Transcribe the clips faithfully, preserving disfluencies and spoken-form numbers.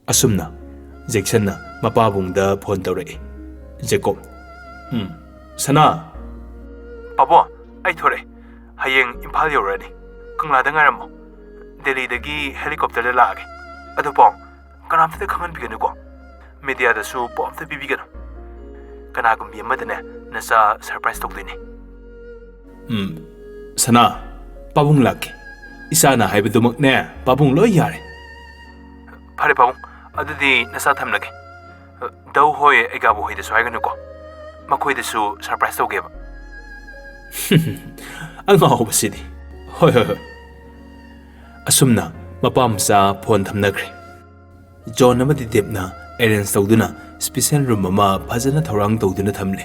ꯑꯁꯨꯝꯅ ꯖꯦꯛꯁꯟꯅ ꯃꯄꯥꯕꯨꯡꯗ ꯐꯣꯟ ꯇꯧꯔꯛꯏ꯫ ꯖꯦꯀꯣꯕ, "ꯎꯝ, ꯁꯅꯥ?" "ꯄꯥꯕꯨꯡ, ꯑꯩ ꯊꯣꯔꯛꯑꯦ꯫ ꯍꯌꯦꯡ ꯏꯝꯐꯥꯜ ꯌꯧꯔꯛꯑꯅꯤ꯫ ꯀꯪꯂꯥꯗ ꯉꯥꯏꯔꯝꯃꯣ꯫ ꯗꯦꯜꯂꯤꯗꯒꯤ ꯍꯦꯂꯤꯀꯣꯞꯇꯔꯗ ꯂꯥꯛꯑꯒꯦ꯫ ꯑꯗꯨ ꯄꯥꯕꯨꯡ, ꯀꯅꯥꯝꯇꯗ ꯈꯪꯍꯟꯕꯤꯒꯅꯨꯀꯣ꯫ ꯃꯤꯗꯤꯌꯥꯗꯁꯨ ꯄꯥꯎ ꯑꯝꯇ ꯄꯤꯕꯤꯒꯅꯨ꯫ ꯀꯅꯥꯒꯨꯝꯕꯤ ꯑꯃꯗꯅꯦ ꯅꯆꯥ ꯁꯔꯄ꯭ꯔꯥꯏꯖ ꯇꯧꯗꯣꯏꯅꯦ꯫" "ꯎꯝ, ꯁꯅꯥ, ꯄꯥꯕꯨꯡ ꯂꯥꯛꯀꯦ꯫ ꯏꯆꯥꯅ ꯍꯥꯏꯕꯗꯨꯃꯛꯅꯦ ꯄꯥꯕꯨꯡ ꯂꯣꯏ ꯌꯥꯔꯦ꯫" "ꯐꯔꯦ ꯄꯥꯕꯨꯡ, ꯑꯗꯨꯗꯤ ꯅꯆꯥ ꯊꯝꯂꯒꯦ꯫ ꯗꯧ ꯍꯣꯏ ꯑꯩꯒꯥꯕꯨ ꯍꯣꯏꯗꯁꯨ ꯍꯥꯏꯒꯅꯨꯀꯣ꯫ ꯃꯈꯣꯏꯗꯁꯨ ꯁꯔꯄ꯭ꯔꯥꯏꯖ ꯇꯧꯒꯦꯕ꯫" ꯑꯉꯥꯎꯕꯁꯤꯗꯤ꯫ "ꯍꯣꯏ, ꯍꯣꯏ, ꯍꯣꯏ꯫" ꯑꯁꯨꯝꯅ ꯃꯄꯥ ꯃꯆꯥ ꯐꯣꯟ ꯊꯝꯅꯈ꯭ꯔꯦ꯫ ꯖꯣꯟ ꯑꯃꯗꯤ ꯗꯦꯕꯅ ꯑꯦꯔꯦꯟꯖ ꯇꯧꯗꯨꯅ ꯁ꯭ꯄꯤꯁꯦꯜ ꯔꯨꯝ ꯑꯃ ꯐꯖꯅ ꯊꯧꯔꯥꯡ ꯇꯧꯗꯨꯅ ꯊꯝꯂꯦ꯫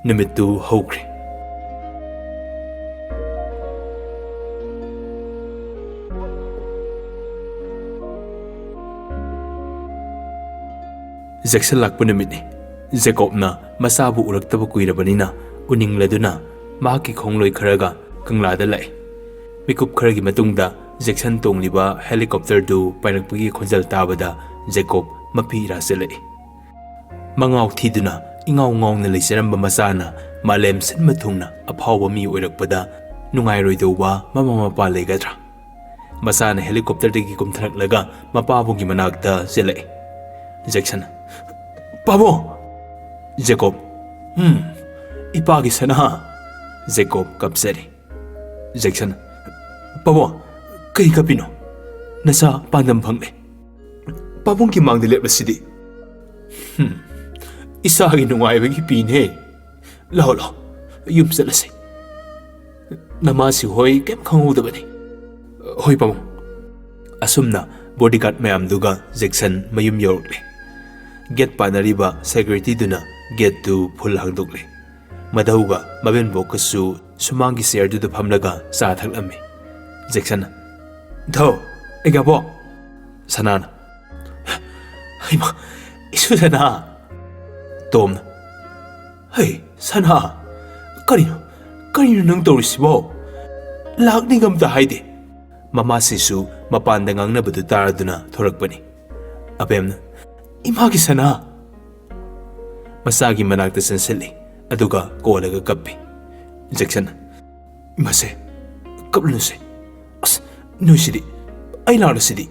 ꯅꯨꯃꯤꯠꯇꯨ ꯍꯧꯈ꯭ꯔꯦ꯫ ꯖꯦꯛꯁꯟ ꯂꯥꯛꯄ ꯅꯨꯃꯤꯠꯅꯤ꯫ ꯖꯦꯀꯣꯕꯅ ꯃꯆꯥꯕꯨ ꯎꯔꯛꯇꯕ ꯀꯨꯏꯔꯕꯅꯤꯅ ꯎꯅꯤꯡꯂꯗꯨꯅ ꯃꯍꯥꯛꯀꯤ ꯈꯣꯡꯂꯣꯏ ꯈꯔꯒ ꯀꯪꯂꯥꯗ ꯂꯥꯛꯏ꯫ ꯃꯤꯀꯨꯞ ꯈꯔꯒꯤ ꯃꯇꯨꯡꯗ ꯖꯦꯛꯁꯟ ꯇꯣꯡꯂꯤꯕ ꯍꯦꯂꯤꯀꯣꯞꯇꯔꯗꯨ ꯄꯥꯏꯔꯛꯄꯒꯤ ꯈꯣꯟꯖꯦꯜ ꯇꯥꯕꯗ ꯖꯦꯀꯣꯕ ꯃꯄꯤ ꯏꯔꯥ ꯆꯦꯜꯂꯛꯏ꯫ ꯃꯉꯥꯎ ꯊꯤꯗꯨꯅ ꯏꯉꯥꯎ ꯉꯥꯎꯅ ꯂꯩꯖꯔꯝꯕ ꯃꯆꯥꯅ ꯃꯥꯂꯦꯝ ꯁꯤꯟꯕ ꯊꯨꯡꯅ ꯑꯐꯥꯎꯕ ꯃꯤ ꯑꯣꯏꯔꯛꯄꯗ ꯅꯨꯡꯉꯥꯏꯔꯣꯏꯗꯧꯕ ꯃꯃꯥ ꯃꯄꯥ ꯂꯩꯒꯗ꯭ꯔꯥ? ꯃꯆꯥꯅ ꯍꯦꯂꯤꯀꯣꯞꯇꯔꯗꯒꯤ ꯀꯨꯝꯊꯔꯛꯂꯒ ꯃꯄꯥꯕꯨꯡꯒꯤ ꯃꯅꯥꯛꯇ ꯆꯦꯜꯂꯛꯏ꯫ ꯖꯦꯛꯁꯟ, "ꯄꯥꯕꯨꯡ!" ꯖꯦꯀꯣꯕ, "ꯎꯝ, ꯏꯄꯥꯒꯤ ꯁꯅꯥ!" ꯖꯦꯀꯣꯕ ꯀꯞꯆꯔꯤ꯫ ꯖꯦꯛꯁꯟ, "ꯄꯥꯕꯨꯡ, ꯀꯩ ꯀꯞꯄꯤꯅꯣ? ꯅꯆꯥ ꯄꯥꯟꯗꯝ ꯐꯪꯂꯦ꯫ ꯄꯥꯕꯨꯡꯒꯤ ꯃꯥꯡꯗ ꯂꯦꯞꯂꯁꯤꯗꯤ꯫" "ꯍꯨꯝ, ꯏꯆꯥꯒꯤ ꯅꯨꯡꯉꯥꯏꯕꯒꯤ ꯄꯤꯅꯦ꯫ ꯂꯥꯛꯑꯣ, ꯂꯥꯛꯑꯣ, ꯌꯨꯝ ꯆꯠꯂꯁꯤ꯫ ꯅꯃꯥꯁꯤ ꯍꯣꯏ ꯀꯩꯝ ꯈꯪꯍꯧꯗꯕꯅꯤ꯫" "ꯍꯣꯏ ꯄꯥꯕꯨꯡ꯫" ꯑꯁꯨꯝꯅ ꯕꯣꯗꯤꯒꯥꯔꯗ ꯃꯌꯥꯝꯗꯨꯒ ꯖꯦꯛꯁꯟ ꯃꯌꯨꯝ ꯌꯧꯔꯛꯂꯦ꯫ ꯒꯦꯠ ꯄꯥꯟꯅꯔꯤꯕ ꯁꯦꯀ꯭ꯌꯨꯔꯤꯇꯤꯗꯨꯅ ꯒꯦꯠꯇꯨ ꯐꯨꯜ ꯍꯥꯡꯗꯣꯛꯂꯦ꯫ ꯃꯙꯧꯒ ꯃꯕꯦꯟꯕꯣꯛꯀꯁꯨ ꯁꯨꯃꯥꯡꯒꯤ ꯆꯤꯌꯔꯗꯨꯗ ꯐꯝꯂꯒ ꯆꯥ ꯊꯛꯂꯝꯃꯤ꯫ ꯖꯦꯛꯁꯟꯅ, "ꯙꯧ, ꯑꯩꯒꯥꯕꯣꯛ!" ꯁꯅꯥꯅ, "ꯍꯩꯃꯥ, ꯏꯁꯨ ꯁꯅꯥ!" ꯇꯣꯝꯅ, "ꯍꯩ, ꯁꯅꯥ! ꯀꯔꯤꯅꯣ, ꯀꯔꯤꯅꯣ ꯅꯪ ꯇꯧꯔꯤꯁꯤꯕꯣ? ꯂꯥꯛꯅꯤꯒ ꯑꯝꯇ ꯍꯥꯏꯗꯦ꯫" ꯃꯃꯥꯁꯤꯁꯨ ꯃꯄꯥꯟꯗ ꯉꯥꯡꯅꯕꯗꯨ ꯇꯥꯔꯗꯨꯅ ꯊꯣꯔꯛꯄꯅꯤ꯫ ꯑꯕꯦꯝꯅ, "ꯏꯃꯥꯒꯤ ꯁꯅꯥ!" ꯃꯆꯥꯒꯤ ꯃꯅꯥꯛꯇ ꯆꯪꯁꯤꯜꯂꯤ, ꯑꯗꯨꯒ ꯀꯣꯜꯂꯒ ꯀꯞꯄꯤ꯫ ꯖꯦꯛꯁꯟꯅ, "ꯏꯃꯥꯁꯦ, ꯀꯞꯂꯨꯅꯨꯁꯦ꯫ ꯑꯁ, ꯅꯣꯏꯁꯤꯗꯤ, ꯑꯩ ꯂꯥꯛꯂꯁꯤꯗꯤ꯫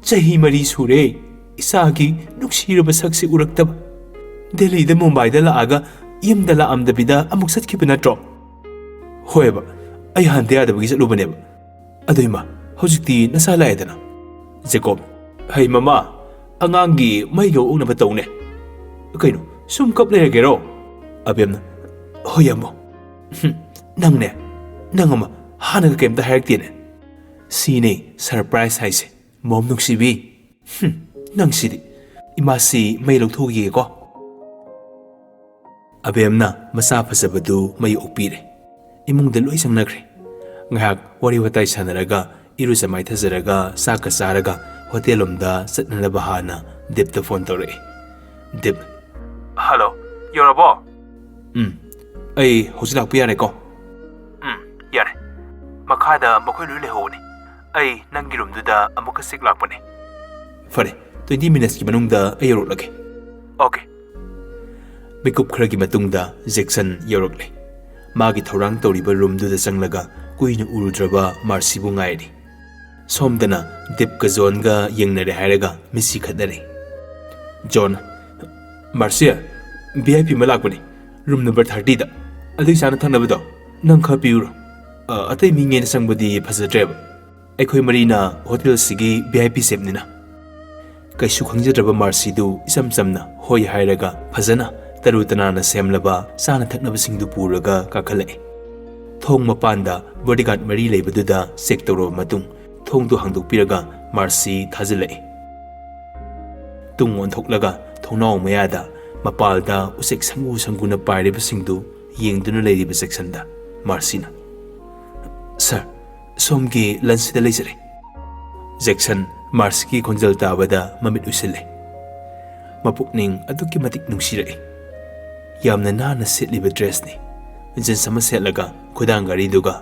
ꯆꯍꯤ ꯃꯔꯤ ꯁꯨꯔꯦ ꯏꯆꯥꯒꯤ ꯅꯨꯡꯁꯤꯔꯕ ꯁꯛꯁꯤ ꯎꯔꯛꯇꯕ꯫ ꯗꯦꯜꯂꯤꯗ ꯃꯨꯝꯕꯥꯏꯗ ꯂꯥꯛꯑꯒ ꯌꯨꯝꯗ ꯂꯥꯛꯑꯝꯗꯕꯤꯗ ꯑꯃꯨꯛ ꯆꯠꯈꯤꯕ ꯅꯠꯇ꯭ꯔꯣ?" "ꯍꯣꯏꯕ, ꯑꯩ ꯍꯥꯟꯗ ꯌꯥꯗꯕꯒꯤ ꯆꯠꯂꯨꯕꯅꯦꯕ꯫ ꯑꯗꯣ ꯏꯃꯥ, ꯍꯧꯖꯤꯛꯇꯤ ꯅꯁꯥ ꯂꯥꯛꯑꯦꯗꯅ?" ꯖꯦꯀꯣꯕ, "ꯍꯩ ꯃꯃꯥ, ꯑꯉꯥꯡꯒꯤ ꯃꯩꯒ ꯑꯣꯛꯅꯕ ꯇꯧꯅꯦ꯫ ꯀꯩꯅꯣ, ꯁꯨꯝ ꯀꯞ ꯂꯩꯔꯒꯦꯔꯣ?" ꯑꯕꯦꯝꯅ, "ꯍꯣꯏ ꯌꯥꯝꯕꯣ꯫ ꯍꯨꯝ, ꯅꯪꯅꯦ, ꯅꯪ ꯑꯃ ꯍꯥꯟꯅꯒ ꯀꯩꯝꯇ ꯍꯥꯏꯔꯛꯇꯦꯅꯦ꯫ ꯁꯤꯅꯦ ꯁꯔꯄ꯭ꯔꯥꯏꯖ ꯍꯥꯏꯁꯦ, ꯃꯣꯝ ꯅꯨꯡꯁꯤꯕꯤ꯫ ꯍꯨꯝ, ꯅꯪꯁꯤꯗꯤ꯫ ꯏꯃꯥꯁꯤ ꯃꯩ ꯂꯧꯊꯣꯛꯈꯤꯒꯦꯀꯣ꯫" ꯑꯕꯦꯝꯅ ꯃꯆꯥ ꯐꯖꯕꯗꯨ ꯃꯩ ꯑꯣꯛꯄꯤꯔꯦ꯫ ꯏꯃꯨꯡꯗ ꯂꯣꯏ ꯆꯪꯅꯈ꯭ꯔꯦ꯫ ꯉꯥꯏꯍꯥꯛ ꯋꯥꯔꯤ ꯋꯥꯇꯥꯏ ꯁꯥꯟꯅꯔꯒ, ꯏꯔꯨꯖ ꯃꯥꯏꯊꯖꯔꯒ, ꯆꯥꯛꯀ ꯆꯥꯔꯒ ꯍꯣꯇꯦꯜ ꯂꯣꯝꯗ ꯆꯠꯅꯅꯕ ꯍꯥꯟꯅ ꯗꯤꯞꯇ ꯐꯣꯟ ꯇꯧꯔꯛꯏ꯫ ꯗꯤꯞ, "ꯍꯜꯂꯣ, ꯌꯧꯔꯕꯣ?" "ꯎꯝ, ꯑꯩ ꯍꯧꯖꯤꯛ ꯂꯥꯛꯄ ꯌꯥꯔꯦꯀꯣ?" "ꯎꯝ, ꯌꯥꯔꯦ꯫ ꯃꯈꯥꯗ ꯃꯈꯣꯏ ꯂꯣꯏ ꯂꯩꯍꯧꯕꯅꯤ꯫ ꯑꯩ ꯅꯪꯒꯤ ꯔꯨꯝꯗꯨꯗ ꯑꯃꯨꯛꯀ ꯆꯦꯛ ꯂꯥꯛꯄꯅꯦ꯫" "ꯐꯔꯦ, ꯇ꯭ꯋꯦꯟꯇꯤ ꯃꯤꯅꯠꯁꯀꯤ ꯃꯅꯨꯡꯗ ꯑꯩ ꯌꯧꯔꯛꯂꯒꯦ꯫" "ꯑꯣꯀꯦ꯫" ꯃꯤꯀꯨꯞ ꯈꯔꯒꯤ ꯃꯇꯨꯡꯗ ꯖꯦꯛꯁꯟ ꯌꯧꯔꯛꯂꯦ꯫ ꯃꯥꯒꯤ ꯊꯧꯔꯥꯡ ꯇꯧꯔꯤꯕ ꯔꯨꯝꯗꯨꯗ ꯆꯪꯂꯒ ꯀꯨꯏꯅ ꯎꯔꯨꯗ꯭ꯔꯕ ꯃꯥꯔꯁꯤꯕꯨ ꯉꯥꯏꯔꯤ꯫ ꯁꯣꯝꯗꯅ ꯗꯤꯞꯀ ꯖꯣꯟꯒ ꯌꯦꯡꯅꯔꯦ ꯍꯥꯏꯔꯒ ꯃꯤꯠꯁꯤ ꯈꯠꯅꯔꯦ꯫ ꯖꯣꯟ, "ꯃꯥꯔꯁꯤ, ꯚꯤ ꯑꯥꯏ ꯄꯤ ꯑꯃ ꯂꯥꯛꯄꯅꯤ, ꯔꯨꯝ ꯅꯝꯕꯔ ꯊꯥꯔꯇꯤꯗ꯫ ꯑꯗꯨꯒꯤ ꯆꯥꯅ ꯊꯛꯅꯕꯗꯣ ꯅꯪ ꯈꯔ ꯄꯤꯔꯨꯔꯣ꯫ ꯑ, ꯑꯇꯩ ꯃꯤꯉꯩꯅ ꯆꯪꯕꯗꯤ ꯐꯖꯗ꯭ꯔꯦꯕ꯫ ꯑꯩꯈꯣꯏ ꯃꯔꯤꯅ ꯍꯣꯇꯦꯜꯁꯤꯒꯤ ꯚꯤ ꯑꯥꯏ ꯄꯤ ꯆꯦꯞꯅꯤꯅ꯫" ꯀꯩꯁꯨ ꯈꯪꯖꯗ꯭ꯔꯕ ꯃꯥꯔꯁꯤꯗꯨ ꯏꯆꯝ ꯆꯝꯅ ꯍꯣꯏ ꯍꯥꯏꯔꯒ ꯐꯖꯅ ꯇꯔꯨ ꯇꯅꯥꯟꯅ ꯁꯦꯝꯂꯕ ꯆꯥꯅ ꯊꯛꯅꯕꯁꯤꯡꯗꯨ ꯄꯨꯔꯒ ꯀꯥꯈꯠꯂꯛꯏ꯫ ꯊꯣꯡ ꯃꯄꯥꯟꯗ ꯕꯣꯗꯤꯒꯥꯔꯗ ꯃꯔꯤ ꯂꯩꯕꯗꯨꯗ ꯆꯦꯛ ꯇꯧꯔꯕ ꯃꯇꯨꯡ, ꯊꯣꯡꯗꯨ ꯍꯥꯡꯗꯣꯛꯄꯤꯔꯒ ꯃꯥꯔꯁꯤ ꯊꯥꯖꯤꯜꯂꯛꯏ꯫ ꯇꯨꯡ ꯑꯣꯟꯊꯣꯛꯂꯒ ꯊꯣꯡꯅꯥꯎ ꯃꯌꯥꯗ ꯃꯄꯥꯜꯗ ꯎꯆꯦꯛ ꯁꯪꯒꯨ ꯁꯪꯒꯨꯅ ꯄꯥꯏꯔꯤꯕꯁꯤꯡꯗꯨ ꯌꯦꯡꯗꯨꯅ ꯂꯩꯔꯤꯕ ꯖꯦꯛꯁꯟꯗ ꯃꯥꯔꯁꯤꯅ, "ꯁꯥꯔ, ꯁꯣꯝꯒꯤ ꯂꯟꯁꯁꯤꯗ ꯂꯩꯖꯔꯦ꯫" ꯖꯦꯛꯁꯟ ꯃꯥꯔꯁꯤꯒꯤ ꯈꯣꯟꯖꯦꯜ ꯇꯥꯕꯗ ꯃꯃꯤꯠ ꯎꯏꯁꯤꯜꯂꯦ꯫ ꯃꯄꯨꯛꯅꯤꯡ ꯑꯗꯨꯛꯀꯤ ꯃꯇꯤꯛ ꯅꯨꯡꯁꯤꯔꯛꯏ꯫ ꯌꯥꯝꯅ ꯅꯥꯟꯅ ꯁꯦꯠꯂꯤꯕ ꯗ꯭ꯔꯦꯁꯅꯤ꯫ ꯖꯤꯟꯁ ꯑꯃ ꯁꯦꯠꯂꯒ ꯈꯨꯗꯥꯡ ꯘꯔꯤꯗꯨꯒ,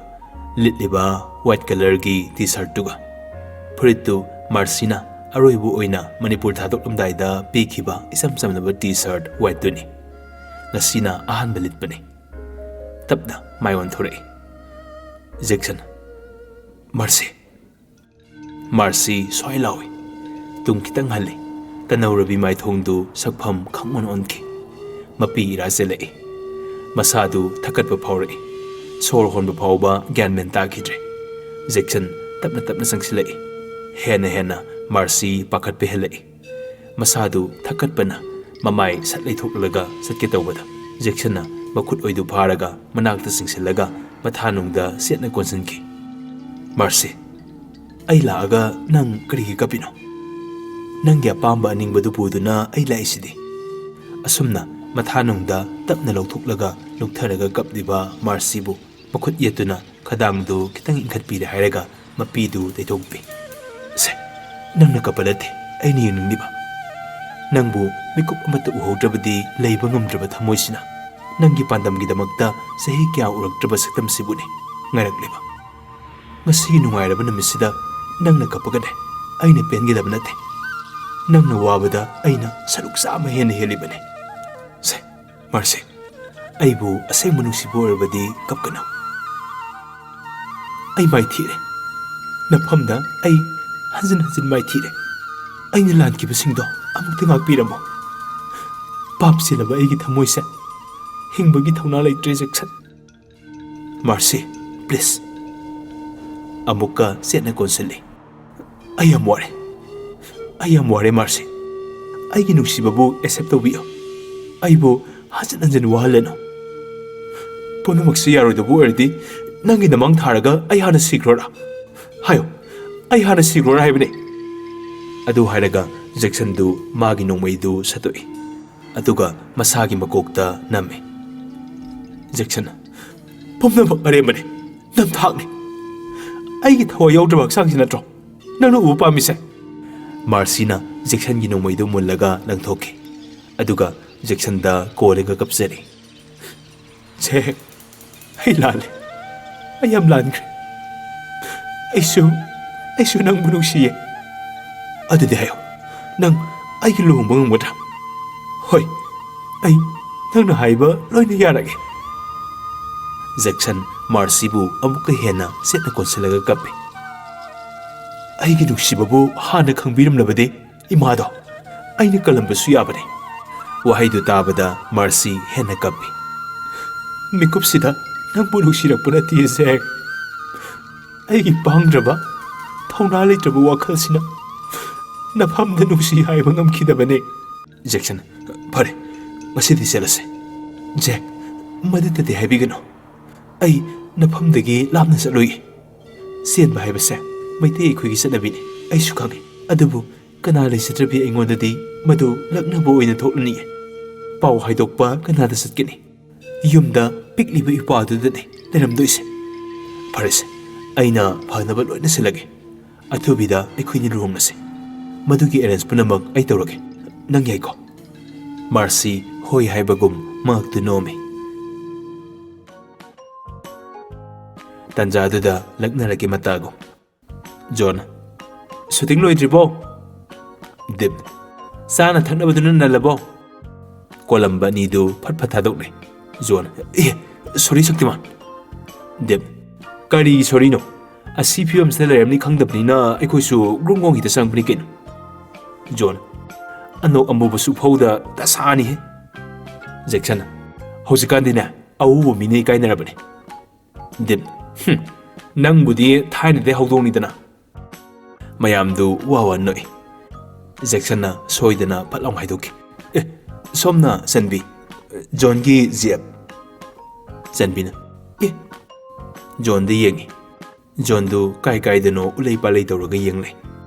ꯂꯤꯠꯂꯤꯕ ꯋꯥꯏꯠ ꯀꯂꯔꯒꯤ ꯇꯤ ꯁꯥꯔꯠꯇꯨꯒ꯫ ꯐꯨꯔꯤꯠꯇꯨ ꯃꯥꯔꯁꯤꯅ ꯑꯔꯣꯏꯕ ꯑꯣꯏꯅ ꯃꯅꯤꯄꯨꯔ ꯊꯥꯗꯣꯛꯂꯝꯗꯥꯏꯗ ꯄꯤꯈꯤꯕ ꯏꯆꯝ ꯆꯝꯂꯕ ꯇꯤ ꯁꯔꯠ ꯋꯥꯏꯠꯇꯨꯅꯤ꯫ ꯉꯁꯤꯅ ꯑꯍꯥꯟꯕ ꯂꯤꯠꯄꯅꯤ꯫ ꯇꯞꯅ ꯃꯥꯏ ꯑꯣꯟꯊꯣꯔꯛꯏ꯫ ꯖꯦꯛꯁꯟ, "ꯃꯥꯔꯁꯤ!" ꯃꯥꯔꯁꯤ ꯁ꯭ꯋꯥꯏ ꯂꯥꯎꯏ꯫ ꯇꯨꯡ ꯈꯤꯇꯪ ꯍꯜꯂꯤ꯫ ꯇꯅꯧꯔꯕꯤ ꯃꯥꯏꯊꯣꯡꯗꯨ ꯁꯛꯐꯝ ꯈꯪꯑꯣꯟ ꯑꯣꯟꯈꯤ꯫ ꯃꯄꯤ ꯏꯔꯥ ꯆꯦꯜꯂꯛꯏ꯫ ꯃꯁꯥꯗꯨ ꯊꯛꯀꯠꯄ ꯐꯥꯎꯔꯛꯏ꯫ ꯁꯣꯔ ꯍꯣꯟꯕ ꯐꯥꯎꯕ ꯒ꯭ꯌꯥꯟ ꯃꯦꯟ ꯇꯥꯈꯤꯗ꯭ꯔꯦ꯫ ꯖꯦꯛꯁꯟ ꯇꯞꯅ ꯇꯞꯅ ꯆꯪꯁꯤꯜꯂꯛꯏ꯫ ꯍꯦꯟꯅ ꯍꯦꯟꯅ ꯃꯥꯔꯁꯤ ꯄꯥꯈꯠꯄ ꯍꯦꯜꯂꯛꯏ꯫ ꯃꯁꯥꯗꯨ ꯊꯛꯀꯠꯄꯅ ꯃꯃꯥꯏ ꯁꯠ ꯂꯩꯊꯣꯛꯂꯒ ꯆꯠꯀꯦ ꯇꯧꯕꯗ, ꯖꯦꯛꯁꯟꯅ ꯃꯈꯨꯠ ꯑꯣꯏꯗꯨ ꯐꯥꯔꯒ ꯃꯅꯥꯛꯇ ꯆꯤꯡꯁꯤꯜꯂꯒ ꯃꯊꯥꯅꯨꯡꯗ ꯆꯦꯠꯅ ꯀꯣꯟꯁꯤꯟꯈꯤ꯫ "ꯃꯥꯔꯁꯤ, ꯑꯩ ꯂꯥꯛꯑꯒ ꯅꯪ ꯀꯔꯤꯒꯤ ꯀꯞꯄꯤꯅꯣ? ꯅꯪꯒꯤ ꯑꯄꯥꯝꯕ ꯑꯅꯤꯡꯕꯗꯨ ꯄꯨꯗꯨꯅ ꯑꯩ ꯂꯥꯛꯏꯁꯤꯗꯤ꯫" ꯑꯁꯨꯝꯅ ꯃꯊꯥꯅꯨꯡꯗ ꯇꯞꯅ ꯂꯧꯊꯣꯛꯂꯒ ꯂꯨꯞꯊꯔꯒ ꯀꯞꯂꯤꯕ ꯃꯥꯔꯁꯤꯕꯨ ꯃꯈꯨꯠ ꯌꯦꯠꯇꯨꯅ ꯈꯗꯥꯡꯗꯨ ꯈꯤꯇꯪ ꯏꯟꯈꯠꯄꯤꯔꯦ ꯍꯥꯏꯔꯒ ꯃꯄꯤꯗꯨ ꯇꯩꯊꯣꯛꯄꯤ꯫ "ꯁꯦ, ꯅꯪꯅ ꯀꯞꯄ ꯅꯠꯇꯦ, ꯑꯩꯅ ꯌꯦꯡꯅꯤꯡꯂꯤꯕ꯫ ꯅꯪꯕꯨ ꯃꯤꯀꯨꯞ ꯑꯃꯠꯇ ꯎꯍꯧꯗ꯭ꯔꯕꯗꯤ ꯂꯩꯕ ꯉꯝꯗ꯭ꯔꯕ ꯊꯃꯣꯏꯁꯤꯅ ꯅꯪꯒꯤ ꯄꯥꯟꯗꯝꯒꯤꯗꯃꯛꯇ ꯆꯍꯤ ꯀꯌꯥ ꯎꯔꯛꯇ꯭ꯔꯕ ꯁꯛꯇꯝꯁꯤꯕꯨꯅꯤ ꯉꯥꯏꯔꯛꯂꯤꯕ꯫ ꯉꯁꯤꯒꯤ ꯅꯨꯡꯉꯥꯏꯔꯕ ꯅꯨꯃꯤꯠꯁꯤꯗ ꯅꯪꯅ ꯀꯞꯄꯒꯅꯦ ꯑꯩꯅ ꯄꯦꯟꯒꯗꯕ ꯅꯠꯇꯦ꯫ ꯅꯪꯅ ꯋꯥꯕꯗ ꯑꯩꯅ ꯁꯔꯨꯛ ꯆꯥꯝꯃ ꯍꯦꯟꯅ ꯍꯦꯜꯂꯤꯕꯅꯤ꯫ ꯁꯦ, ꯃꯥꯔꯁꯤ, ꯑꯩꯕꯨ ꯑꯁꯦꯡꯕ ꯅꯨꯡꯁꯤꯕ ꯑꯣꯏꯔꯕꯗꯤ ꯀꯞꯀꯅꯨ꯫ ꯑꯩ ꯃꯥꯏꯊꯤꯔꯦ꯫ ꯅꯐꯝꯗ ꯑꯩ ꯍꯟꯖꯤꯟ ꯍꯟꯖꯤꯟ ꯃꯥꯏꯊꯤꯔꯦ꯫ ꯑꯩꯅ ꯂꯥꯟꯈꯤꯕꯁꯤꯡꯗꯣ ꯑꯃꯨꯛꯇ ꯉꯥꯛꯄꯤꯔꯝꯃꯣ꯫ ꯄꯥꯞ ꯆꯦꯜꯂꯕ ꯑꯩꯒꯤ ꯊꯃꯣꯏꯁꯦ ꯍꯤꯡꯕꯒꯤ ꯊꯧꯅꯥ ꯂꯩꯇ꯭ꯔꯦ, ꯖꯦꯛꯁꯟ꯫ ꯃꯥꯔꯁꯤ, please꯫" ꯑꯃꯨꯛꯀ ꯆꯦꯠꯅ ꯀꯣꯟꯁꯤꯜꯂꯤ꯫ "ꯑꯩ ꯌꯥꯝ ꯋꯥꯔꯦ꯫ ꯑꯩ ꯌꯥꯝ ꯋꯥꯔꯦ, ꯃꯥꯔꯁꯤ꯫ ꯑꯩꯒꯤ ꯅꯨꯡꯁꯤꯕꯕꯨ accept ꯇꯧꯕꯤꯌꯨ꯫ ꯑꯩꯕꯨ ꯍꯟꯖꯤꯟ ꯍꯟꯖꯤꯟ ꯋꯥꯍꯜꯂꯅꯨ꯫ ꯄꯨꯝꯅꯃꯛꯁꯤ ꯌꯥꯔꯣꯏꯗꯕ ꯑꯣꯏꯔꯗꯤ ꯅꯪꯒꯤ ꯅꯃꯥꯡ ꯊꯥꯔꯒ ꯑꯩ ꯍꯥꯟꯅ ꯁꯤꯈ꯭ꯔꯣꯔꯥ? ꯍꯥꯏꯌꯨ, ꯑꯩ ꯍꯥꯟꯅ ꯁꯤꯈ꯭ꯔꯣꯔꯥ ꯍꯥꯏꯕꯅꯤ꯫" ꯑꯗꯨ ꯍꯥꯏꯔꯒ ꯖꯦꯛꯁꯟꯗꯨ ꯃꯥꯒꯤ ꯅꯣꯡꯃꯩꯗꯨ ꯁꯠꯇꯣꯛꯏ꯫ ꯑꯗꯨꯒ ꯃꯁꯥꯒꯤ ꯃꯀꯣꯛꯇ ꯅꯝꯃꯤ꯫ "ꯖꯦꯛꯁꯟ, ꯄꯨꯝꯅꯃꯛ ꯑꯔꯦꯝꯕꯅꯤ꯫ ꯅꯝꯊꯥꯛꯅꯤ꯫ ꯑꯩꯒꯤ ꯊꯋꯥꯏ ꯌꯥꯎꯗ꯭ꯔꯕ ꯍꯛꯆꯥꯡꯁꯤ ꯅꯠꯇ꯭ꯔꯣ ꯅꯪꯅ ꯎꯕ ꯄꯥꯝꯃꯤꯁꯦ?" ꯃꯥꯔꯁꯤꯅ ꯖꯦꯛꯁꯟꯒꯤ ꯅꯣꯡꯃꯩꯗꯨ ꯃꯨꯜꯂꯒ ꯂꯪꯊꯣꯛꯈꯤ꯫ ꯑꯗꯨꯒ ꯖꯦꯛꯁꯟꯗ ꯀꯣꯜꯂꯒ ꯀꯞꯆꯔꯤ꯫ "ꯖꯦꯛ, ꯑꯩ ꯂꯥꯜꯂꯦ꯫ ꯑꯩ ꯌꯥꯝ ꯂꯥꯟꯈ꯭ꯔꯦ꯫ ꯑꯩꯁꯨ, ꯑꯩꯁꯨ ꯅꯪꯕꯨ ꯅꯨꯡꯁꯤꯌꯦ꯫ ꯑꯗꯨꯗꯤ ꯍꯥꯏꯌꯣ, ꯅꯪ ꯑꯩꯒꯤ ꯂꯨꯍꯣꯡꯕ ꯉꯝꯒꯗ꯭ꯔꯥ? ꯍꯣꯏ, ꯑꯩ ꯅꯪꯅ ꯍꯥꯏꯕ ꯂꯣꯏꯅ ꯌꯥꯔꯒꯦ꯫ ꯖꯦꯛꯁꯟ ꯃꯥꯔꯁꯤꯕꯨ ꯑꯃꯨꯛꯀ ꯍꯦꯟꯅ ꯆꯦꯠꯅ ꯀꯣꯟꯁꯤꯜꯂꯒ ꯀꯞꯄꯤ꯫ ꯑꯩꯒꯤ ꯅꯨꯡꯁꯤꯕꯕꯨ ꯍꯥꯟꯅ ꯈꯪꯕꯤꯔꯝꯂꯕꯗꯤ ꯏꯃꯥꯗꯣ ꯑꯩꯅ ꯀꯜꯂꯝꯕꯁꯨ ꯌꯥꯕꯅꯤ꯫ ꯋꯥꯍꯩꯗꯨ ꯇꯥꯕꯗ ꯃꯥꯔꯁꯤ ꯍꯦꯟꯅ ꯀꯞꯄꯤ꯫ ꯃꯤꯀꯨꯞꯁꯤꯗ ꯅꯪꯕꯨ ꯅꯨꯡꯁꯤꯔꯛꯄ ꯅꯠꯇꯦ, ꯖꯦꯛ꯫ ꯑꯩꯒꯤ ꯄꯥꯡꯗ꯭ꯔꯕ, ꯊꯧꯅꯥ ꯂꯩꯇ꯭ꯔꯕ ꯋꯥꯈꯜꯁꯤꯅ ꯅꯐꯝꯗ ꯅꯨꯡꯁꯤ ꯍꯥꯏꯕ ꯉꯝꯈꯤꯗꯕꯅꯤ꯫ ꯖꯦꯛꯁꯟ, ꯐꯔꯦ, ꯉꯁꯤꯗꯤ ꯆꯠꯂꯁꯦ꯫ ꯖꯦꯛ, ꯃꯗꯨꯇꯗꯤ ꯍꯥꯏꯕꯤꯒꯅꯨ꯫ ꯑꯩ ꯅꯐꯝꯗꯒꯤ ꯂꯥꯞꯅ ꯆꯠꯂꯣꯏ꯫ ꯆꯦꯟꯕ ꯍꯥꯏꯕꯁꯦ ꯃꯩꯇꯩ ꯑꯩꯈꯣꯏꯒꯤ ꯆꯠꯅꯕꯤꯅꯤ, ꯑꯩꯁꯨ ꯈꯪꯏ꯫ ꯑꯗꯨꯕꯨ ꯀꯅꯥ ꯂꯩꯖꯗ꯭ꯔꯕꯤ ꯑꯩꯉꯣꯟꯗꯗꯤ ꯃꯗꯨ ꯂꯛꯅꯕ ꯑꯣꯏꯅ ꯊꯣꯛꯂꯅꯤꯌꯦ꯫ ꯄꯥꯎ ꯍꯥꯏꯗꯣꯛꯄ ꯀꯅꯥꯗ ꯆꯠꯀꯅꯤ? ꯌꯨꯝꯗ ꯄꯤꯛꯂꯤꯕ ꯏꯄꯥꯗꯨꯗꯅꯤ ꯂꯩꯔꯝꯗꯣꯏꯁꯦ꯫ ꯐꯔꯦꯁꯦ, ꯑꯩꯅ ꯐꯅꯕ ꯂꯣꯏꯅ ꯁꯤꯜꯂꯒꯦ꯫ ꯑꯊꯨꯕꯤꯗ ꯑꯩꯈꯣꯏꯅꯤ ꯂꯨꯍꯣꯡꯂꯁꯤ꯫ ꯃꯗꯨꯒꯤ ꯑꯦꯔꯦꯟꯖ ꯄꯨꯝꯅꯃꯛ ꯑꯩ ꯇꯧꯔꯒꯦ꯫ ꯅꯪ ꯌꯥꯏꯀꯣ? ꯃꯥꯔꯁꯤ ꯍꯣꯏ ꯍꯥꯏꯕꯒꯨꯝ ꯃꯉꯛꯇꯨ ꯅꯣꯝꯃꯤ꯫ ꯇꯥꯟꯖꯥꯗꯨꯗ ꯂꯛꯅꯔꯛꯀꯤ ꯃꯇꯥꯒꯨꯝ꯫ ꯖꯣꯟ, ꯁꯨꯇꯤꯡ ꯂꯣꯏꯗ꯭ꯔꯤꯕꯣ? ꯗꯤꯞ, ꯆꯥꯅ ꯊꯛꯅꯕꯗꯨꯅ ꯅꯜꯂꯕꯣ? ꯀꯣꯂꯝꯕ ꯑꯅꯤꯗꯨ ꯐꯠ ꯐꯠ ꯊꯥꯗꯣꯛꯅꯩ꯫ ꯖꯣꯟ, ꯑꯦ, ꯁꯣꯔꯤ ꯁꯛꯇꯤꯃꯥꯟ꯫ ꯗꯤꯞ, ꯀꯔꯤ ꯁꯣꯔꯤꯅꯣ? ꯑꯁꯤ ꯐꯤꯕꯝꯁꯤꯗ ꯂꯩꯔꯝꯅꯤ ꯈꯪꯗꯕꯅꯤꯅ ꯑꯩꯈꯣꯏꯁꯨ ꯒ꯭ꯔꯨꯡ ꯒ꯭ꯔꯣꯡ ꯍꯦꯛꯇ ꯆꯪꯕꯅꯤ ꯀꯩꯅꯣ꯫ ꯖꯣꯟ, ꯑꯅꯣꯛ ꯑꯃꯨꯕꯁꯨ ꯐꯧꯗ ꯗꯁꯥꯅꯤꯍꯦ꯫ ꯖꯦꯛꯁꯟ, ꯍꯧꯖꯤꯛꯀꯥꯟꯗꯤꯅꯦ ꯑꯎꯕ ꯃꯤꯅ ꯏꯀꯥꯏꯅꯔꯕꯅꯤ꯫ ꯗꯤꯞ, ꯍꯨꯝ, ꯅꯪꯕꯨꯗꯤ ꯊꯥꯏꯅꯗꯩ ꯍꯧꯗꯣꯡꯅꯤꯗꯅ꯫ ꯃꯌꯥꯝꯗꯨ ꯋꯥ ꯋꯥ ꯅꯣꯛꯏ꯫ ꯖꯦꯛꯁꯟꯅ ꯁꯣꯏꯗꯅ ꯐꯠ ꯂꯥꯎ ꯍꯥꯏꯗꯣꯛꯈꯤ꯫ ꯑꯦ, ꯁꯣꯝꯅ ꯆꯟꯕꯤ, ꯖꯣꯟꯒꯤ ꯖꯦꯞ꯫ ꯆꯟꯕꯤꯅ, ꯑꯦ꯫ ꯖꯣꯟꯗ ꯌꯦꯡꯉꯤ꯫ ꯖꯣꯟꯗꯨ ꯀꯥꯏ ꯀꯥꯏꯗꯅꯣ ꯎꯂꯩ ꯄꯥꯂꯩ ꯇꯧꯔꯒ ꯌꯦꯡꯂꯦ꯫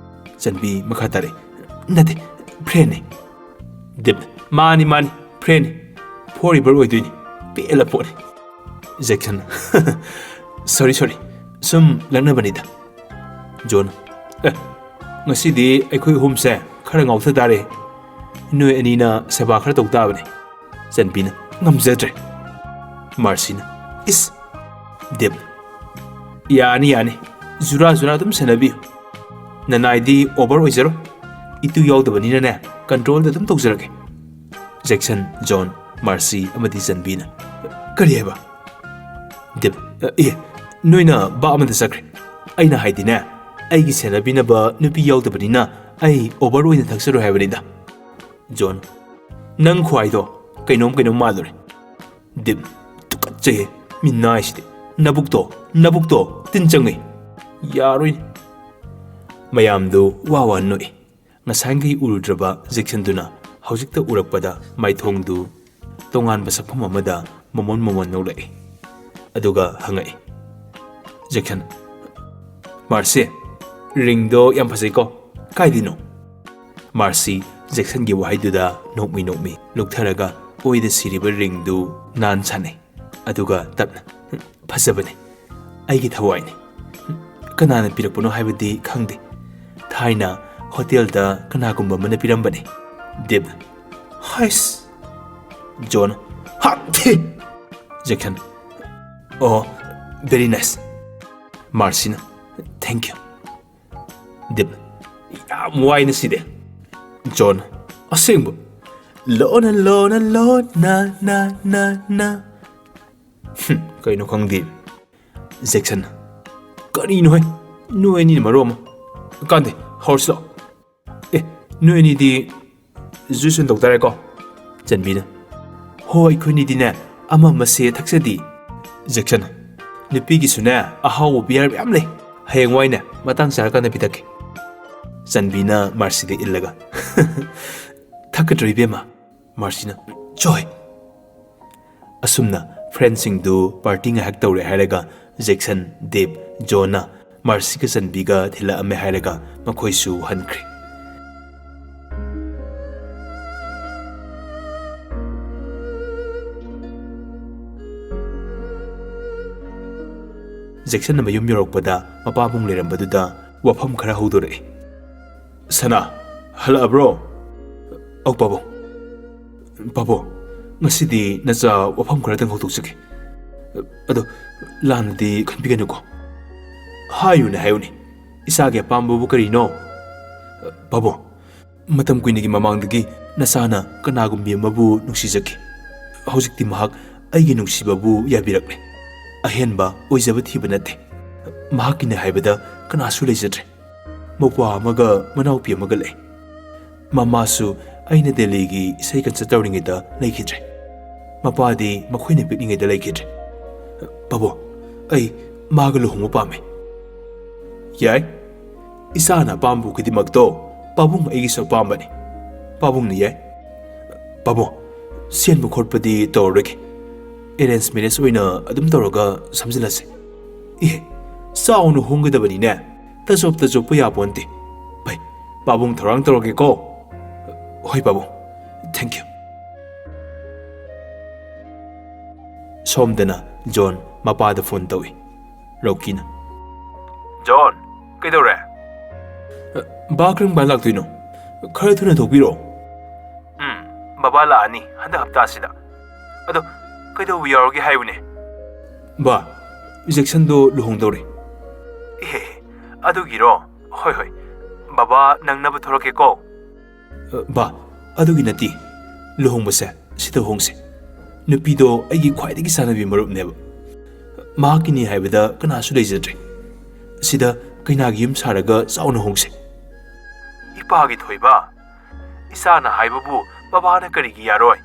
ꯆꯟꯕꯤ ꯃꯈꯥ ꯇꯥꯔꯛꯏ, ꯅꯠꯇꯦ, ꯐ꯭ꯔꯦꯟꯅꯤ꯫ ꯗꯤꯞ, ꯃꯥꯅꯤ, ꯃꯥꯅꯤ, ꯐ꯭ꯔꯦꯟꯅꯤ꯫ ꯐꯣꯔ ꯏꯚꯔ ꯑꯣꯏꯗꯣꯏꯅꯤ꯫ ꯄꯦꯜꯂ ꯄꯣꯠꯅꯤ꯫ ꯖꯦꯛꯁꯟ, ꯁꯣꯔꯤ, ꯁꯣꯔꯤ, ꯁꯨꯝ ꯂꯛꯅꯕꯅꯤꯗ꯫ ꯖꯣꯟ, ꯑꯦ, ꯉꯁꯤꯗꯤ ꯑꯩꯈꯣꯏ ꯑꯍꯨꯝꯁꯦ ꯈꯔ ꯉꯥꯎꯊ ꯇꯥꯔꯦ꯫ ꯅꯣꯏ ꯑꯅꯤꯅ ꯁꯦꯕꯥ ꯈꯔ ꯇꯧ ꯇꯥꯕꯅꯤ꯫ ꯆꯟꯕꯤꯅ, ꯉꯝꯖꯗ꯭ꯔꯦ꯫ ꯃꯥꯔꯁꯤꯅ, ꯏꯁ! ꯗꯤꯞ, ꯌꯥꯅꯤ, ꯌꯥꯅꯤ, ꯖꯨꯔꯥ ꯖꯨꯔꯥ ꯑꯗꯨꯝ ꯁꯦꯟꯅꯕꯤꯌꯨ꯫ ꯅꯅꯥꯏꯗꯤ ꯑꯣꯚꯔ ꯑꯣꯏꯖꯔꯣ꯫ ꯏꯇꯨ ꯌꯥꯎꯗꯕꯅꯤꯅꯅꯦ, ꯀꯟꯇ꯭ꯔꯣꯜꯗ ꯑꯗꯨꯝ ꯇꯧꯖꯔꯒꯦ꯫ ꯖꯦꯛꯁꯟ, ꯖꯣꯟ, ꯃꯥꯔꯁꯤ ꯑꯃꯗꯤ ꯆꯟꯕꯤꯅ, "ꯀꯔꯤ ꯍꯥꯏꯕ?" ꯗꯤꯞ, "ꯑꯦ, ꯅꯣꯏꯅ ꯕꯥ ꯑꯃꯗ ꯆꯠꯈ꯭ꯔꯦ꯫ ꯑꯩꯅ ꯍꯥꯏꯗꯤꯅꯦ, ꯑꯩꯒꯤ ꯁꯦꯟꯅꯕꯤꯅꯕ ꯅꯨꯄꯤ ꯌꯥꯎꯗꯕꯅꯤꯅ ꯑꯩ ꯑꯣꯚꯔ ꯑꯣꯏꯅ ꯊꯛꯆꯔꯣꯏ ꯍꯥꯏꯕꯅꯤꯗ꯫" ꯖꯣꯟ, "ꯅꯪ ꯈ꯭ꯋꯥꯏꯗꯣ ꯀꯩꯅꯣꯝ ꯀꯩꯅꯣꯝ ꯃꯥꯜꯂꯨꯔꯦ꯫" ꯗꯤꯞ, "ꯇꯨꯀꯠꯆꯩꯍꯦ, ꯃꯤꯅꯥꯏꯁꯤꯗꯤ꯫ ꯅꯕꯨꯛꯇꯣ, ꯅꯕꯨꯛꯇꯣ ꯇꯤꯟ ꯆꯪꯉꯤ꯫ ꯌꯥꯔꯣꯏꯅꯦ꯫" ꯃꯌꯥꯝꯗꯨ ꯋꯥ ꯋꯥ ꯅꯣꯛꯏ꯫ ꯉꯁꯥꯏꯈꯩ ꯎꯔꯨꯗ꯭ꯔꯕ ꯖꯦꯛꯁꯟꯗꯨꯅ ꯍꯧꯖꯤꯛꯇ ꯎꯔꯛꯄꯗ ꯃꯥꯏꯊꯣꯡꯗꯨ ꯇꯣꯉꯥꯟꯕ ꯁꯛꯐꯝ ꯑꯃꯗ ꯃꯃꯣꯟ ꯃꯃꯣꯟ ꯅꯣꯛꯂꯛꯏ꯫ ꯑꯗꯨꯒ ꯍꯪꯉꯛꯏ, "ꯖꯦꯛꯁꯟ, ꯃꯥꯔꯁꯤ, ꯔꯤꯡꯗꯣ ꯌꯥꯝ ꯐꯖꯩꯀꯣ꯫ ꯀꯥꯏꯗꯩꯅꯣ?" ꯃꯥꯔꯁꯤ ꯖꯦꯛꯁꯟꯒꯤ ꯋꯥꯍꯩꯗꯨꯗ ꯅꯣꯛꯃꯤ ꯅꯣꯛꯃꯤ ꯂꯨꯛꯊꯔꯒ ꯑꯣꯏꯗ ꯁꯤꯔꯤꯕ ꯔꯤꯡꯗꯨ ꯅꯥꯟ ꯁꯥꯟꯅꯩ꯫ ꯑꯗꯨꯒ ꯇꯞꯅ, "ꯐꯖꯕꯅꯤ꯫ ꯑꯩꯒꯤ ꯊꯋꯥꯏꯅꯤ꯫ ꯀꯅꯥꯅ ꯄꯤꯔꯛꯄꯅꯣ ꯍꯥꯏꯕꯗꯤ ꯈꯪꯗꯦ꯫ ꯊꯥꯏꯅ ꯍꯣꯇꯦꯜꯗ ꯀꯅꯥꯒꯨꯝꯕ ꯑꯃꯅ ꯄꯤꯔꯝꯕꯅꯤ꯫" ꯗꯤꯞ, "ꯍꯥꯏꯁ!" ꯖꯣꯟ, "ꯍꯥ! ꯊꯤ!" ꯖꯦꯛꯁꯟ, "ꯑꯣ, very nice꯫" ꯃꯥꯔꯁꯤꯅ, "Thank you꯫" Deep, "ꯌꯥꯝ ꯋꯥꯏꯅ ꯁꯤꯗꯦ꯫" ꯖꯣꯟ, "ꯑꯁꯦꯡꯕ?" "ꯂꯣꯅ, ꯂꯣꯅ, ꯂꯣꯅ, ꯅ, ꯅ, ꯅ꯫" "ꯍꯨꯝ, ꯀꯩꯅꯣ ꯈꯪꯗꯦ꯫" ꯖꯦꯛꯁꯟ, "ꯀꯔꯤꯅꯣ ꯍꯦ? ꯅꯣꯏ ꯑꯅꯤꯅ ꯃꯔꯣ ꯑꯃ꯫ ꯀꯥꯟꯗꯦ, ꯍꯧꯔꯁꯤ ꯂꯥꯛꯑꯣ꯫ ꯑꯦ, ꯅꯣꯏ ꯑꯅꯤꯗꯤ ꯖꯨꯏꯁ ꯑꯣꯏꯅ ꯇꯧ ꯇꯥꯔꯦꯀꯣ꯫" ꯆꯟꯕꯤꯅ, "ꯍꯣ, ꯑꯩꯈꯣꯏꯅꯤꯗꯤꯅꯦ ꯑꯃ ꯑꯃꯁꯦ ꯊꯛꯆꯗꯤ꯫" ꯖꯦꯛꯁꯟ, "ꯅꯨꯄꯤꯒꯤꯁꯨꯅꯦ ꯑꯍꯥꯎꯕ ꯕꯤꯌꯔ ꯃꯌꯥꯝ ꯂꯩ꯫ ꯍꯌꯦꯡꯋꯥꯏꯅꯦ ꯃꯇꯥꯡ ꯆꯥꯔꯀꯥꯟꯗ ꯄꯤꯊꯛꯀꯦ꯫" ꯆꯟꯕꯤꯅ ꯃꯥꯔꯁꯤꯗ ꯏꯜꯂꯒ, "ꯊꯛꯀꯗ꯭ꯔꯣ ꯏꯕꯦꯝꯃ?" ꯃꯥꯔꯁꯤꯅ, "ꯆꯣꯏ!" ꯑꯁꯨꯝꯅ ꯐ꯭ꯔꯦꯟꯁꯤꯡꯗꯨ ꯄꯥꯔꯇꯤ ꯉꯥꯏꯍꯥꯛ ꯇꯧꯔꯦ ꯍꯥꯏꯔꯒ ꯖꯦꯛꯁꯟ, ꯗꯦꯕ, ꯖꯣꯟꯅ ꯃꯥꯔꯁꯤꯒ ꯆꯟꯕꯤꯒ ꯊꯤꯜꯂꯛꯑꯝꯃꯦ ꯍꯥꯏꯔꯒ ꯃꯈꯣꯏꯁꯨ ꯍꯟꯈ꯭ꯔꯦ꯫ ꯖꯦꯛꯁꯟꯅ ꯃꯌꯨꯝ ꯌꯧꯔꯛꯄꯗ ꯃꯄꯥꯕꯨꯡ ꯂꯩꯔꯝꯕꯗꯨꯗ ꯋꯥꯐꯝ ꯈꯔ ꯍꯧꯗꯣꯔꯛꯏ꯫ "ꯁꯅꯥ, ꯍꯜꯂꯛꯑꯕ꯭ꯔꯣ?" "ꯑꯧ, ꯄꯥꯕꯨꯡ꯫ ꯄꯥꯕꯨꯡ, ꯉꯁꯤꯗꯤ ꯅꯆꯥ ꯋꯥꯐꯝ ꯈꯔꯗꯪ ꯍꯧꯗꯣꯛꯆꯒꯦ꯫ ꯑꯗꯣ ꯂꯥꯟꯅꯗꯤ ꯈꯟꯕꯤꯒꯅꯨꯀꯣ꯫" "ꯍꯥꯏꯌꯨꯅꯦ, ꯍꯥꯏꯌꯨꯅꯦ꯫ ꯏꯆꯥꯒꯤ ꯑꯄꯥꯝꯕꯕꯨ ꯀꯔꯤꯅꯣ?" "ꯄꯥꯕꯨꯡ, ꯃꯇꯝ ꯀꯨꯏꯅꯒꯤ ꯃꯃꯥꯡꯗꯒꯤ ꯅꯆꯥꯅ ꯀꯅꯥꯒꯨꯝꯕꯤ ꯑꯃꯕꯨ ꯅꯨꯡꯁꯤꯖꯈꯤ꯫ ꯍꯧꯖꯤꯛꯇꯤ ꯃꯍꯥꯛ ꯑꯩꯒꯤ ꯅꯨꯡꯁꯤꯕꯕꯨ ꯌꯥꯕꯤꯔꯛꯂꯦ꯫ ꯑꯍꯦꯟꯕ ꯑꯣꯏꯖꯕ ꯊꯤꯕ ꯅꯠꯇꯦ꯫ ꯃꯍꯥꯛꯀꯤꯅꯦ ꯍꯥꯏꯕꯗ ꯀꯅꯥꯁꯨ ꯂꯩꯖꯗ꯭ꯔꯦ꯫ ꯃꯧꯄ꯭ꯋꯥ ꯑꯃꯒ ꯃꯅꯥꯎꯄꯤ ꯑꯃꯒ ꯂꯩ꯫ ꯃꯃꯥꯁꯨ ꯑꯩꯅ ꯗꯦꯜꯂꯤꯒꯤ ꯏꯁꯩ ꯀꯟꯁꯔꯠ ꯇꯧꯔꯤꯉꯩꯗ ꯂꯩꯈꯤꯗ꯭ꯔꯦ꯫ ꯃꯄꯥꯗꯤ ꯃꯈꯣꯏꯅ ꯄꯤꯛꯂꯤꯉꯩꯗ ꯂꯩꯈꯤꯗ꯭ꯔꯦ꯫ ꯄꯥꯕꯨꯡ, ꯑꯩ ꯃꯥꯒ ꯂꯨꯍꯣꯡꯕ ꯄꯥꯝꯃꯤ꯫ ꯌꯥꯏ꯫ ꯏꯆꯥꯅ ꯑꯄꯥꯝꯕ ꯈꯨꯗꯤꯡꯃꯛꯇꯣ ꯄꯥꯕꯨꯡ ꯑꯩꯒꯤꯁꯨ ꯑꯄꯥꯝꯕꯅꯤ꯫ ꯄꯥꯕꯨꯡꯅ ꯌꯥꯏ꯫ ꯄꯥꯕꯨꯡ, ꯁꯦꯟꯕ ꯈꯣꯠꯄꯗꯤ ꯇꯧꯔꯔꯣꯏꯒꯦ꯫ ꯑꯦꯔꯦꯟꯖ ꯃꯦꯔꯦꯖ ꯑꯣꯏꯅ ꯑꯗꯨꯝ ꯇꯧꯔꯒ ꯁꯝꯖꯤꯜꯂꯁꯦ꯫ ꯏꯍꯦ, ꯆꯥꯎꯅ ꯍꯣꯡꯒꯗꯕꯅꯤꯅꯦ꯫ ꯇꯆꯣꯞ ꯇꯆꯣꯞꯄ ꯌꯥꯄꯣꯟꯇꯦ꯫ ꯐꯩ, ꯄꯥꯕꯨꯡ ꯊꯧꯔꯥꯡ ꯇꯧꯔꯒꯦꯀꯣ꯫ ꯍꯣꯏ ꯄꯥꯕꯨꯡ, thank you꯫ ꯁꯣꯝꯗꯅ ꯖꯣꯟ ꯃꯄꯥꯗ ꯐꯣꯟ ꯇꯧꯏ꯫ ꯔꯣꯀꯤꯅ, ꯖꯣꯟ, ꯀꯩꯗꯧꯔꯦ? ꯕꯥ, ꯀꯔꯝ ꯀꯥꯟ ꯂꯥꯛꯇꯣꯏꯅꯣ? ꯈꯔ ꯊꯨꯅ ꯊꯣꯛꯄꯤꯔꯛꯑꯣ꯫ ꯎꯝ, ꯕꯕꯥ ꯂꯥꯛꯑꯅꯤ ꯍꯟꯗꯛ ꯍꯞꯇꯥꯁꯤꯗ꯫ ꯑꯗꯣ ꯀꯩꯗꯧꯕ ꯌꯥꯎꯔꯒꯦ ꯍꯥꯏꯌꯨꯅꯦ? ꯕꯥ, ꯖꯦꯛꯁꯟꯗꯣ ꯂꯨꯍꯣꯡꯗꯧꯔꯦ꯫ ꯏꯍꯦ, ꯑꯗꯨꯒꯤꯔꯣ? ꯍꯣꯏ ꯍꯣꯏ, ꯕꯕꯥ ꯅꯪꯅꯕ ꯊꯣꯛꯂꯛꯀꯦꯀꯣ꯫ ꯑ, ꯕꯥ, ꯑꯗꯨꯒꯤ ꯅꯠꯇꯦ꯫ ꯂꯨꯍꯣꯡꯕꯁꯦ ꯁꯤꯗ ꯍꯣꯡꯁꯦ꯫ ꯅꯨꯄꯤꯗꯣ ꯑꯩꯒꯤ ꯈ꯭ꯋꯥꯏꯗꯒꯤ ꯆꯥꯟꯅꯕꯤ ꯃꯔꯨꯞꯅꯦꯕ꯫ ꯃꯍꯥꯛꯀꯤꯅꯤ ꯍꯥꯏꯕꯗ ꯀꯅꯥꯁꯨ ꯂꯩꯖꯗ꯭ꯔꯦ꯫ ꯁꯤꯗ ꯀꯩꯅꯥꯒꯤ ꯌꯨꯝ ꯁꯥꯔꯒ ꯆꯥꯎꯅ ꯍꯣꯡꯁꯦ꯫ ꯏꯄꯥꯒꯤ ꯊꯣꯏꯕ, ꯏꯆꯥꯅ ꯍꯥꯏꯕꯕꯨ ꯕꯕꯥꯅ ꯀꯔꯤꯒꯤ ꯌꯥꯔꯣꯏ?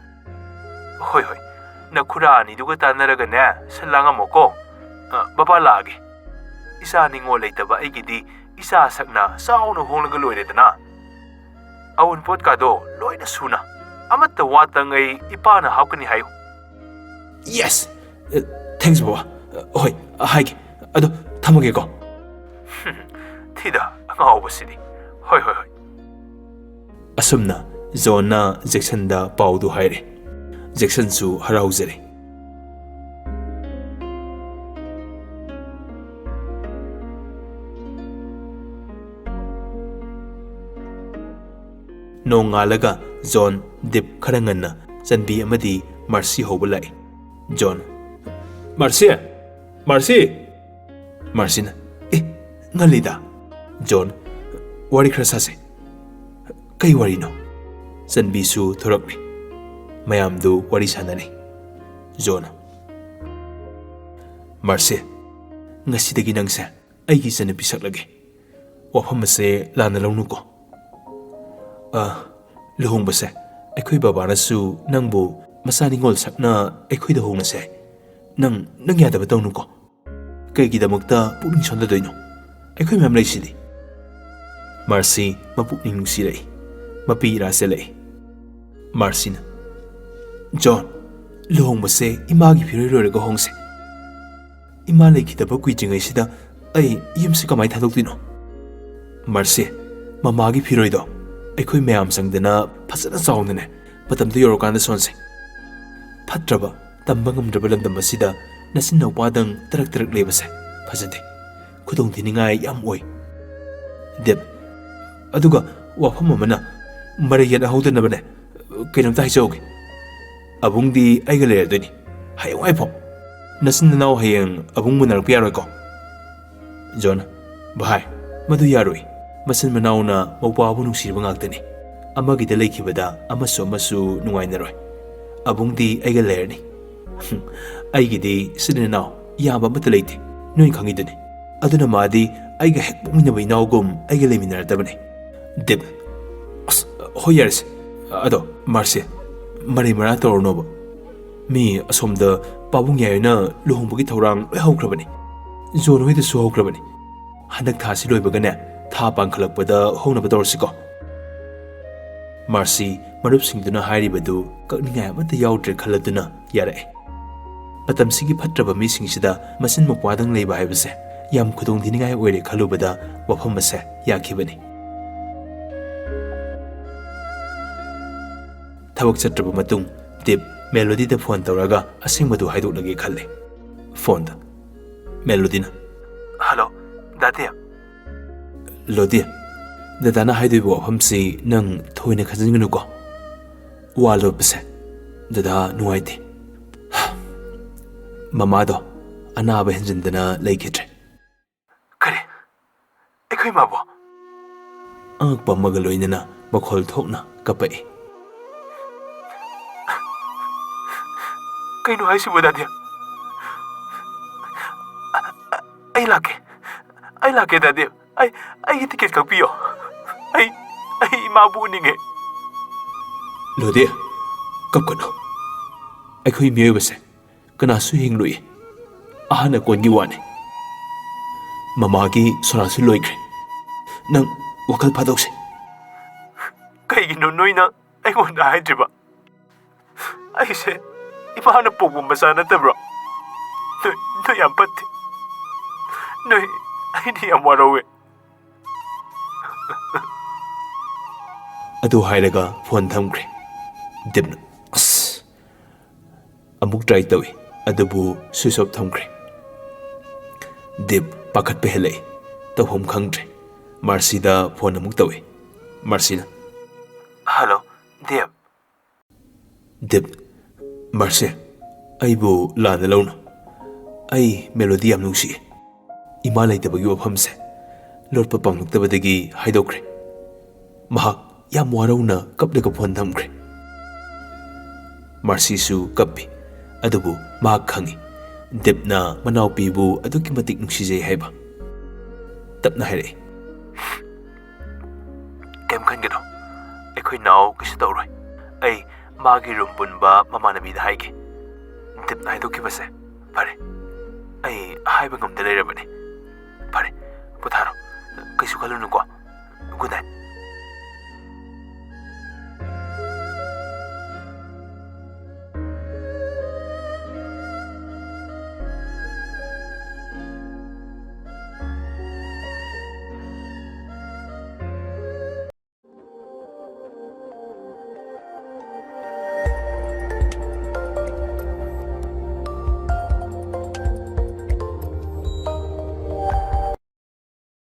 ꯍꯣꯏ ꯍꯣꯏ, ꯅꯈꯨꯔꯥ ꯑꯅꯤꯗꯨꯒ ꯇꯥꯟꯅꯔꯒꯅꯦ ꯁꯤꯜ ꯂꯥꯡꯉꯝꯃꯣꯀꯣ꯫ ꯑ, ꯕꯕꯥ ꯂꯥꯛꯑꯒꯦ꯫ ꯏꯆꯥ ꯅꯤꯉꯣꯜ ꯂꯩꯇꯕ ꯑꯩꯒꯤꯗꯤ ꯏꯆꯥ ꯁꯛꯅ ꯆꯥꯎꯅ ꯍꯣꯡꯂꯒ ꯂꯣꯏꯔꯦꯗꯅ꯫ ꯑꯎꯟꯄꯣꯠꯀꯥꯗꯣ ꯂꯣꯏꯅ ꯁꯨꯅ, ꯑꯃꯠꯇ ꯋꯥꯠꯇꯉꯩ ꯏꯄꯥꯅ ꯍꯥꯞꯀꯅꯤ ꯍꯥꯏꯌꯨ꯫ Yes! ꯑ, thanks ꯕꯕꯥ꯫ ꯑ, ꯍꯣꯏ, ꯍꯥꯏꯒꯦ꯫ ꯑꯗꯣ ꯊꯝꯃꯒꯦꯀꯣ꯫ ꯊꯤꯗ, ꯑꯉꯥꯎꯕꯁꯤꯗꯤ꯫ ꯍꯣꯏ ꯍꯣꯏ ꯍꯣꯏ꯫ ꯑꯁꯨꯝꯅ ꯖꯣꯟꯅ ꯖꯦꯛꯁꯟꯗ ꯄꯥꯎꯗꯨ ꯍꯥꯏꯔꯦ꯫ ꯖꯦꯛꯁꯟꯁꯨ ꯍꯔꯥꯎꯖꯔꯦ꯫ ꯅꯣꯡꯉꯥꯜꯂꯒ ꯖꯣꯟ ꯗꯤꯞ ꯈꯔ ꯉꯟꯅ ꯆꯟꯕꯤ ꯑꯃꯗꯤ ꯃꯥꯔꯁꯤ ꯍꯧꯕ ꯂꯥꯛꯏ꯫ ꯖꯣꯟ, "ꯃꯥꯔꯁꯤ! ꯃꯥꯔꯁꯤ!" ꯃꯥꯔꯁꯤꯅ, "ꯑꯦ, ꯉꯜꯂꯤꯗ꯫" ꯖꯣꯟ, "ꯋꯥꯔꯤ ꯈꯔ ꯁꯥꯁꯦ꯫" "ꯀꯩ ꯋꯥꯔꯤꯅꯣ?" ꯆꯟꯕꯤꯁꯨ ꯊꯣꯔꯛꯂꯤ꯫ ꯃꯌꯥꯝꯗꯨ ꯋꯥꯔꯤ ꯁꯥꯟꯅꯔꯤ꯫ ꯖꯣꯅ, "ꯃꯥꯔꯁꯤ, ꯉꯁꯤꯗꯒꯤ ꯅꯪꯁꯦ ꯑꯩꯒꯤ ꯏꯆꯟꯅꯨꯄꯤ ꯁꯛꯂꯒꯦ꯫ ꯋꯥꯐꯝ ꯑꯁꯦ ꯂꯥꯟꯅ ꯂꯧꯅꯨꯀꯣ꯫ ꯑ, ꯂꯨꯍꯣꯡꯕꯁꯦ ꯑꯩꯈꯣꯏ ꯕꯕꯥꯅꯁꯨ ꯅꯪꯕꯨ ꯃꯆꯥ ꯅꯤꯉꯣꯜ ꯁꯛꯅ ꯑꯩꯈꯣꯏꯗ ꯍꯣꯡꯅꯁꯦ ꯍꯥꯏ꯫ ꯅꯪ, ꯅꯪ ꯌꯥꯗꯕ ꯇꯧꯅꯨꯀꯣ꯫ ꯀꯩꯒꯤꯗꯃꯛꯇ ꯄꯨꯛꯅꯤꯡ ꯁꯣꯟꯊꯗꯣꯏꯅꯣ? ꯑꯩꯈꯣꯏ ꯃꯌꯥꯝ ꯂꯩꯁꯤꯗꯤ꯫" ꯃꯥꯔꯁꯤ ꯃꯄꯨꯛꯅꯤꯡ ꯅꯨꯡꯁꯤꯔꯛꯏ꯫ ꯃꯄꯤ ꯏꯔꯥ ꯆꯦꯜꯂꯛꯏ꯫ ꯃꯥꯔꯁꯤꯅ, "ꯖꯣꯟ, ꯂꯨꯍꯣꯡꯕꯁꯦ ꯏꯃꯥꯒꯤ ꯐꯤꯔꯣꯏ ꯂꯣꯏꯔꯒ ꯍꯣꯡꯁꯦ꯫ ꯏꯃꯥ ꯂꯩꯈꯤꯗꯕ ꯀꯨꯏꯗ꯭ꯔꯤꯉꯩꯁꯤꯗ ꯑꯩ ꯌꯨꯝꯁꯤ ꯀꯃꯥꯏꯅ ꯊꯥꯗꯣꯛꯇꯣꯏꯅꯣ? ꯃꯥꯔꯁꯤ, ꯃꯃꯥꯒꯤ ꯐꯤꯔꯣꯏꯗꯣ ꯑꯩꯈꯣꯏ ꯃꯌꯥꯝ ꯆꯪꯗꯅ ꯐꯖꯅ ꯆꯥꯎꯅꯅꯦ, ꯃꯇꯝꯗꯣ ꯌꯧꯔꯀꯥꯟꯗ ꯁꯣꯟꯁꯦ꯫ ꯐꯠꯇ꯭ꯔꯕ, ꯇꯝꯕ ꯉꯝꯗ꯭ꯔꯕ ꯂꯝꯗꯝ ꯑꯁꯤꯗ ꯅꯆꯤꯟ ꯅꯧꯄꯥꯗꯪ ꯇꯔꯛ ꯇꯔꯛ ꯂꯩꯕꯁꯦ ꯐꯖꯗꯦ, ꯈꯨꯗꯣꯡꯊꯤꯅꯤꯡꯉꯥꯏ ꯌꯥꯝ ꯑꯣꯏ꯫ ꯗꯦꯕ, ꯑꯗꯨꯒ ꯋꯥꯐꯝ ꯑꯃꯅ, ꯃꯔꯩ ꯌꯦꯠꯅꯍꯧꯗꯅꯕꯅꯦ, ꯀꯩꯅꯣꯝꯇ ꯍꯥꯏꯖꯍꯧꯒꯦ꯫ ꯑꯕꯨꯡꯗꯤ ꯑꯩꯒ ꯂꯩꯔꯗꯣꯏꯅꯤ ꯍꯌꯦꯡꯋꯥꯏꯐꯥꯎ꯫ ꯅꯆꯤꯟ ꯅꯅꯥꯎ ꯍꯌꯦꯡ ꯑꯕꯨꯡ ꯃꯨꯟꯅꯔꯛꯄ ꯌꯥꯔꯣꯏꯀꯣ?" ꯖꯣꯟ, "ꯚꯥꯏ, ꯃꯗꯨ ꯌꯥꯔꯣꯏ꯫ ꯃꯆꯤꯟ ꯃꯅꯥꯎꯅ ꯃꯧꯄ꯭ꯋꯥꯕꯨ ꯅꯨꯡꯁꯤꯔꯤꯕ ꯉꯥꯛꯇꯅꯤ꯫ ꯑꯃꯒꯤꯗ ꯂꯩꯈꯤꯕꯗ ꯑꯃꯁꯨ ꯑꯃꯁꯨ ꯅꯨꯡꯉꯥꯏꯅꯔꯣꯏ꯫ ꯑꯕꯨꯡꯗꯤ ꯑꯩꯒ ꯂꯩꯔꯅꯤ꯫ ꯑꯩꯒꯤꯗꯤ ꯏꯆꯤꯟ ꯏꯅꯥꯎ ꯌꯥꯝꯕ ꯑꯃꯠꯇ ꯂꯩꯇꯦ, ꯅꯣꯏ ꯈꯪꯉꯤꯗꯨꯅꯤ꯫ ꯑꯗꯨꯅ ꯃꯥꯗꯤ ꯑꯩꯒ ꯍꯦꯛ ꯄꯣꯛꯃꯤꯟꯅꯕ ꯏꯅꯥꯎꯒꯨꯝ ꯑꯩꯒ ꯂꯩꯃꯤꯟꯅꯔꯗꯕꯅꯤ꯫" ꯗꯦꯕ, "ꯑꯁ, ꯍꯣꯏ, ꯌꯥꯔꯦꯁꯦ꯫ ꯑꯗꯣ ꯃꯥꯔꯁꯤ, ꯃꯔꯩ ꯃꯔꯥꯡ ꯇꯧꯔꯅꯣꯕ꯫ ꯃꯤ ꯑꯁꯣꯝꯗ ꯄꯥꯕꯨꯡ ꯌꯥꯏꯅ ꯂꯨꯍꯣꯡꯕꯒꯤ ꯊꯧꯔꯥꯡ ꯂꯣꯏ ꯍꯧꯈ꯭ꯔꯕꯅꯤ꯫ ꯖꯣꯟ ꯍꯣꯏꯗꯁꯨ ꯍꯧꯈ꯭ꯔꯕꯅꯤ꯫ ꯍꯟꯗꯛ ꯊꯥꯁꯤ ꯂꯣꯏꯕꯒꯅꯦ, ꯊꯥ ꯄꯥꯟꯈꯠꯂꯛꯄꯗ ꯍꯧꯅꯕ ꯇꯧꯔꯁꯤꯀꯣ꯫" ꯃꯥꯔꯁꯤ ꯃꯔꯨꯞꯁꯤꯡꯗꯨꯅ ꯍꯥꯏꯔꯤꯕꯗꯨ ꯀꯛꯅꯤꯡꯉꯥꯏ ꯑꯃꯠꯇ ꯌꯥꯎꯗ꯭ꯔꯦ ꯈꯜꯂꯗꯨꯅ ꯌꯥꯔꯛꯑꯦ꯫ ꯃꯇꯝꯁꯤꯒꯤ ꯐꯠꯇ꯭ꯔꯕ ꯃꯤꯁꯤꯡꯁꯤꯗ ꯃꯆꯤꯟ ꯃꯧꯄ꯭ꯋꯥꯗꯪ ꯂꯩꯕ ꯍꯥꯏꯕꯁꯦ ꯌꯥꯝ ꯈꯨꯗꯣꯡꯊꯤꯅꯤꯡꯉꯥꯏ ꯑꯣꯏꯔꯦ ꯈꯜꯂꯨꯕꯗ ꯋꯥꯐꯝ ꯑꯁꯦ ꯌꯥꯈꯤꯕꯅꯤ꯫ ꯊꯕꯛ ꯆꯠꯇ꯭ꯔꯕ ꯃꯇꯨꯡ ꯗꯤꯞ ꯃꯦꯂꯣꯗꯤꯗ ꯐꯣꯟ ꯇꯧꯔꯒ ꯑꯁꯦꯡꯕꯗꯨ ꯍꯥꯏꯗꯣꯛꯂꯒꯦ ꯈꯜꯂꯦ꯫ ꯐꯣꯟꯗ ꯃꯦꯂꯣꯗꯤꯅ, "ꯍꯜꯂꯣ, ꯗꯥ ꯗꯤꯞ꯫" "ꯂꯣꯗꯤ, ꯗꯗꯥꯅ ꯍꯥꯏꯗꯣꯏꯕ ꯋꯥꯐꯝꯁꯤ ꯅꯪ ꯊꯣꯏꯅ ꯈꯟꯖꯤꯟꯒꯅꯨꯀꯣ꯫ ꯋꯥ ꯂꯣꯠꯄꯁꯦ ꯗꯗꯥ ꯅꯨꯡꯉꯥꯏꯇꯦ꯫ ꯃꯃꯥꯗꯣ ꯑꯅꯥꯕ ꯍꯦꯟꯖꯤꯟꯗꯅ ꯂꯩꯈꯤꯗ꯭ꯔꯦ꯫" "ꯀꯔꯤ? ꯑꯩꯈꯣꯏ ꯃꯥꯕꯨ?" ꯑꯉꯛꯄ ꯑꯃꯒ ꯂꯣꯏꯅꯅ ꯃꯈꯣꯜ ꯊꯣꯛꯅ ꯀꯞꯄꯛꯏ꯫ "ꯀꯩꯅꯣ ꯍꯥꯏꯁꯤꯕꯣ, ꯗꯥꯗꯤ? ꯑꯩ ꯂꯥꯛꯀꯦ, ꯑꯩ ꯂꯥꯛꯀꯦ, ꯗꯥꯗꯤ꯫ ꯑꯩ, ꯑꯩꯒꯤ ꯇꯤꯀꯦꯠ ꯀꯛꯄꯤꯌꯣ꯫ ꯑꯩ, ꯑꯩ ꯏꯃꯥꯕꯨ ꯎꯅꯤꯡꯉꯦ꯫" "ꯂꯣꯗꯦ, ꯀꯞꯀꯅꯨ꯫ ꯑꯩꯈꯣꯏ ꯃꯤꯑꯣꯏꯕꯁꯦ ꯀꯅꯥꯁꯨ ꯍꯤꯡꯂꯨꯏ꯫ ꯑꯍꯥꯟ ꯑꯀꯣꯟꯒꯤ ꯋꯥꯅꯤ꯫ ꯃꯃꯥꯒꯤ ꯁꯣꯔꯥꯠꯁꯨ ꯂꯣꯏꯈ꯭ꯔꯦ꯫ ꯅꯪ ꯋꯥꯈꯜ ꯐꯥꯗꯧꯁꯦ꯫" "ꯀꯩꯒꯤꯅꯣ ꯅꯣꯏꯅ ꯑꯩꯉꯣꯟꯗ ꯍꯥꯏꯗ꯭ꯔꯤꯕ? ꯑꯩꯁꯦ ꯏꯃꯥꯅ ꯄꯣꯛꯄ ꯃꯆꯥ ꯅꯠꯇꯕ꯭ꯔꯣ? ꯅꯣꯏ, ꯅꯣꯏ ꯌꯥꯝ ꯐꯠꯇꯦ꯫ ꯅꯣꯏ, ꯑꯩꯗꯤ ꯌꯥꯝ ꯋꯥꯔꯧꯋꯦ꯫" ꯑꯗꯨ ꯍꯥꯏꯔꯒ ꯐꯣꯟ ꯊꯝꯈ꯭ꯔꯦ꯫ ꯗꯤꯞꯅ ꯑꯁ ꯑꯃꯨꯛ ꯇ꯭ꯔꯥꯏ ꯇꯧꯏ, ꯑꯗꯨꯕꯨ ꯁ꯭ꯋꯤꯆ ꯑꯣꯐ ꯊꯝꯈ꯭ꯔꯦ꯫ ꯗꯤꯞ ꯄꯥꯈꯠꯄ ꯍꯦꯜꯂꯛꯏ, ꯇꯧꯐꯝ ꯈꯪꯗ꯭ꯔꯦ꯫ ꯃꯥꯔꯁꯤꯗ ꯐꯣꯟ ꯑꯃꯨꯛ ꯇꯧꯏ꯫ ꯃꯥꯔꯁꯤꯅ, "ꯍꯜꯂꯣ, ꯗꯤꯞ꯫" ꯗꯤꯞ, "ꯃꯥꯔꯁꯤ, ꯑꯩꯕꯨ ꯂꯥꯟꯅ ꯂꯧꯅꯨ꯫ ꯑꯩ ꯃꯦꯂꯣꯗꯤ ꯌꯥꯝ ꯅꯨꯡꯁꯤꯏ꯫ ꯏꯃꯥ ꯂꯩꯇꯕꯒꯤ ꯋꯥꯐꯝꯁꯦ ꯂꯣꯠꯄ ꯄꯥꯝꯂꯛꯇꯕꯗꯒꯤ ꯍꯥꯏꯗꯣꯛꯈ꯭ꯔꯦ꯫" ꯃꯍꯥꯛ ꯌꯥꯝ ꯋꯥꯔꯧꯅ ꯀꯞꯂꯒ ꯐꯣꯟ ꯊꯝꯈ꯭ꯔꯦ꯫ ꯃꯥꯔꯁꯤꯁꯨ ꯀꯞꯄꯤ, ꯑꯗꯨꯕꯨ ꯃꯍꯥꯛ ꯈꯪꯏ, ꯗꯤꯞꯅ ꯃꯅꯥꯎꯄꯤꯕꯨ ꯑꯗꯨꯛꯀꯤ ꯃꯇꯤꯛ ꯅꯨꯡꯁꯤꯖꯩ ꯍꯥꯏꯕ꯫ ꯇꯞꯅ ꯍꯥꯏꯔꯛꯏ, "ꯀꯩꯝ ꯈꯟꯒꯅꯨ, ꯑꯩꯈꯣꯏ ꯅꯥꯎ ꯀꯩꯁꯨ ꯇꯧꯔꯣꯏ꯫ ꯑꯩ ꯃꯥꯒꯤ ꯔꯨꯝ ꯄꯨꯟꯕ ꯃꯃꯥꯟꯅꯕꯤꯗ ꯍꯥꯏꯒꯦ꯫" ꯗꯤꯞꯅ ꯍꯥꯏꯗꯣꯛꯈꯤꯕꯁꯦ ꯐꯔꯦ꯫ ꯑꯩ ꯍꯥꯏꯕ ꯉꯝꯗ ꯂꯩꯔꯕꯅꯤ꯫ ꯐꯔꯦ, ꯄꯣꯊꯥꯔꯣ꯫ ꯀꯩꯁꯨ ꯈꯜꯂꯨꯅꯨꯀꯣ꯫ Good night.